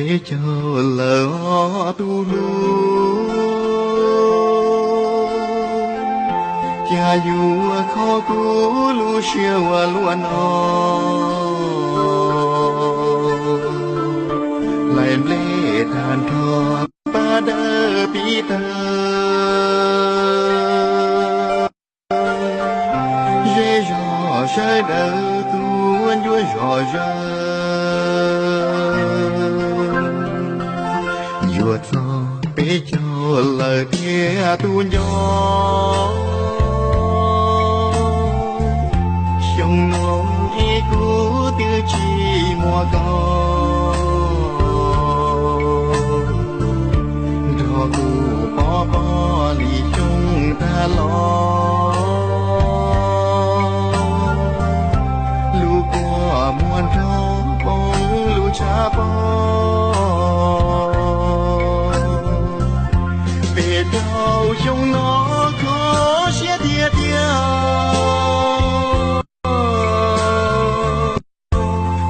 Peb caug lawm os tus hlub, cas yuav kho kuv lub siab ua luaj no. Hlais nplej tag nrho pas dawb pib tawg, zej zog sawv daws tuaj ncuav zom zaws. Yuav txog peb caug lawm thiab tus nco, xyoo no es kuv twb tsis muaj koj nrog kuv pov pob li xyoo tag los. Lub kua muag nrog poob lub tshav pob, peb caug xyoo no kho siab tiag tiag.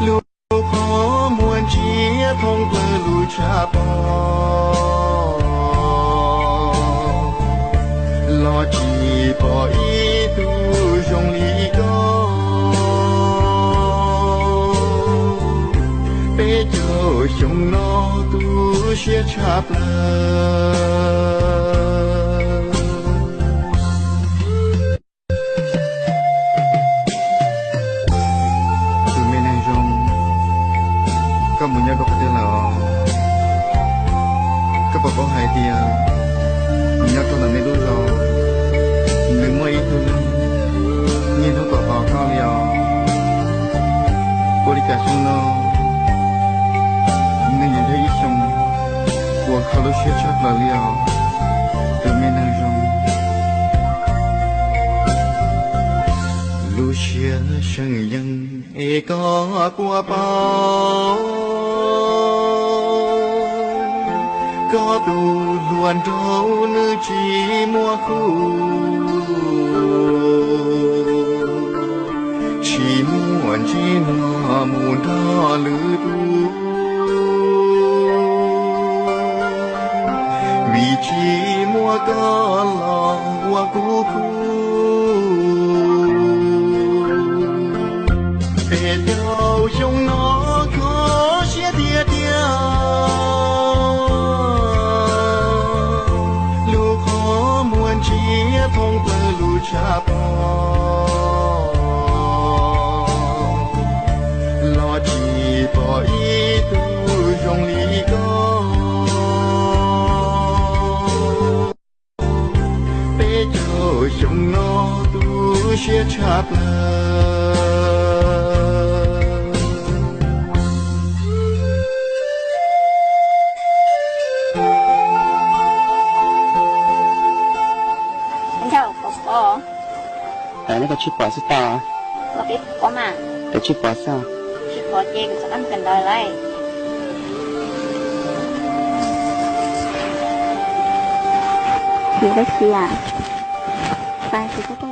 Lub qhov muag ntsiab thooj plaws lub tshav pob, los tsis pom ib tug zoo li koj. Peb caug xyoo no tu siab tshaj plaws. Tus me neeg zoo, koj mus nyob rau qhov twg lawm os? Koj puas paub hais tias nyob rau ntawm nej lub zos, nws muaj ib tug neeg niaj hnub tos tos koj li os? Ua li cas xyoo no nws nyuam yog ib xyoo uas kho lub siab tshaj plaws li os, tus me neeg zoo? Lub siab seem yeej es koj puas paub, koj tus hluas nraug nws tsis muaj khuj, tsis muaj ntsis no mus nrog lwm tus. Vim tsis muaj koj los ua kuv khuj. Peb caug xyoo no kho siab tiag tiag. Lub qhov muag ntsiab thooj plaws lub tshav pob, los tsis pom ib tug zoo li koj. Peb caug xyoo no tu siab tshaj plaws. Neb koj tsis pom xwb tau. Koj tsis pom xwb. Tsis pom ces kuv rov qab mus kawm ntawv lawm. Ces koj cia, pais ces koj